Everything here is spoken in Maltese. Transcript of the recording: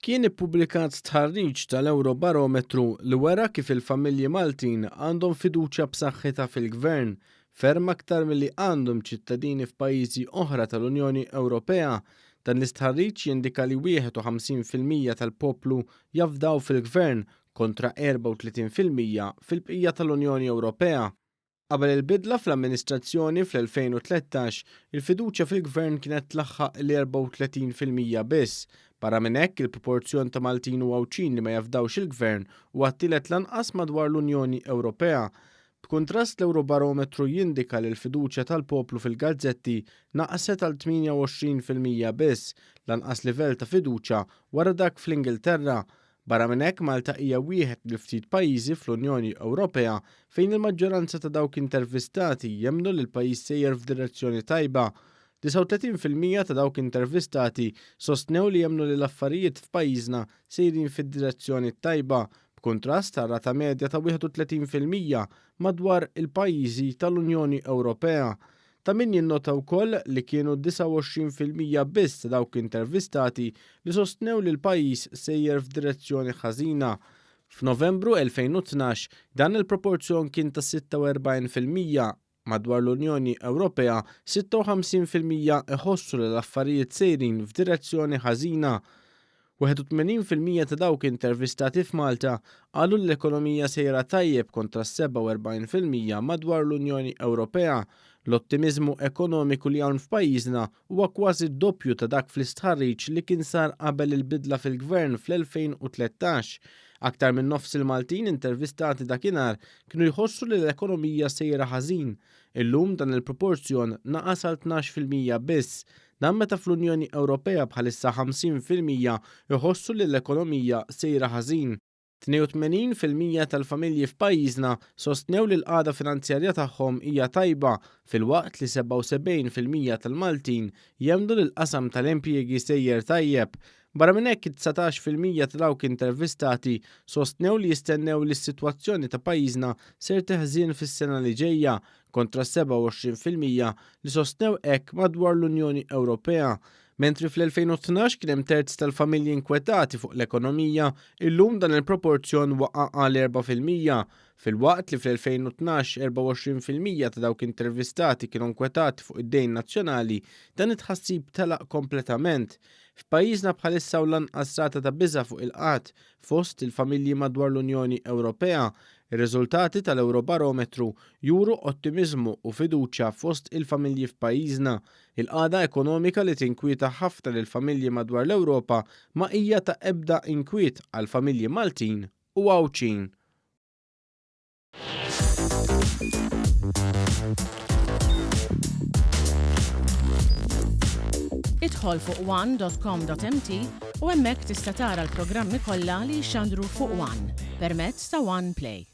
Kien ippubblikat stħarriġ tal-Ewrobarometru li wera kif il-familji Maltin għandhom fiduċja b'saħħitha fil-Gvern, ferm aktar milli għandhom ċittadini f'pajjiżi oħra tal-Unjoni Ewropea. Dan l-istħarriġ jindika li 51% tal-poplu jafdaw fil-Gvern kontra 34% fil-bqija tal-Unjoni Ewropea. Qabel il-bidla fl-amministrazzjoni fl-2013, il-fiduċja fil-Gvern kienet tlaħħaq il-34% biss. Barra minn hekk, il-proporzjon ta' Maltin u Għawdxin li ma jafdawx il-Gvern huwa t-tielet l-anqas madwar l-Unjoni Ewropea. B'kuntrast l-Ewrobarometru jindika li l-fiduċja tal-poplu fil-gazzetti naqset għal 28% biss, l-anqas livell ta' fiduċja wara dak fl-Ingilterra. Barra minn hekk, Malta hija wieħed mill-ftit pajjiżi fl-Unjoni Ewropea fejn il-maġġoranza ta' dawk intervistati jemmnu li l-pajjiż sejjer f'direzzjoni tajba. 39% ta' dawk intervistati sostnew li jemmnu li l-affarijiet f'pajjiżna sejrin fid-direzzjoni t-tajba, b'kuntrast għar-rata medja ta' 31% madwar il-pajjiżi tal-Unjoni Ewropea. Ta' min jinnota wkoll li kienu 29% biss ta' dawk intervistati li sostnew li l-pajjiż sejjer f'direzzjoni ħażina. F'Novembru 2012, dan il-proporzjon kien ta' 46%. Madwar l-Unjoni Ewropea, 56% iħossu li l-affarijiet sejrin f'direzzjoni ħażina. 81% ta' dawk intervistati f'Malta qalu li l-ekonomija sejra tajjeb kontra 47% madwar l-Unjoni Ewropea. L-ottimiżmu ekonomiku li hawn f'pajjiżna huwa kważi d-doppju ta' dak fl-istħarriġ li kien sar qabel il-bidla fil-Gvern fl-2013. Aktar minn nofs il-Maltin intervistati dakinhar kienu jħossu li l-ekonomija sejra ħażin. Illum dan il-proporzjon naqas għal 12% biss. Dan meta fl-Unjoni Ewropea bħalissa 50% iħossu li l-ekonomija sejra ħażin. 82% tal-familji f'pajjiżna sostnew li l-qagħda finanzjarja tagħhom hija tajba filwaqt li 77% tal-Maltin jemmnu li l-qasam tal-impjiegi sejjer tajjeb. Barra minn hekk, 19% ta' dawk intervistati sostnew li jistennew li s-sitwazzjoni ta' pajjiżna ser teħżien fis-sena li ġejja kontra 27% li sostnew hekk madwar l-Unjoni Ewropea. Mentri fl-2012 kien hemm terz tal-familji inkwetati fuq l-ekonomija, illum dan il-proporzjon waqa' għal 4%, filwaqt li fl-2012 24% ta' dawk intervistati kienu nkwetati fuq id-dejn nazzjonali, dan it-tħassib telaq kompletament. F'pajjiżna bħalissa hawn l-anqas rata ta' biża' fuq il-qgħad fost il-familji madwar l-Unjoni Ewropea. Ir-riżultati tal-Ewrobarometru juru ottimiżmu u fiduċja fost il-familji f'pajjiżna. Il-qagħda ekonomika li tinkwieta ħafna lill-familji madwar l-Ewropa ma hija ta' ebda inkwiet għall-familji Maltin u Għawdxin. Idħol fuq one.com.mt u hemmhekk tista' tara l-programmi kollha li jixxandru fuq One permezz ta' One Play.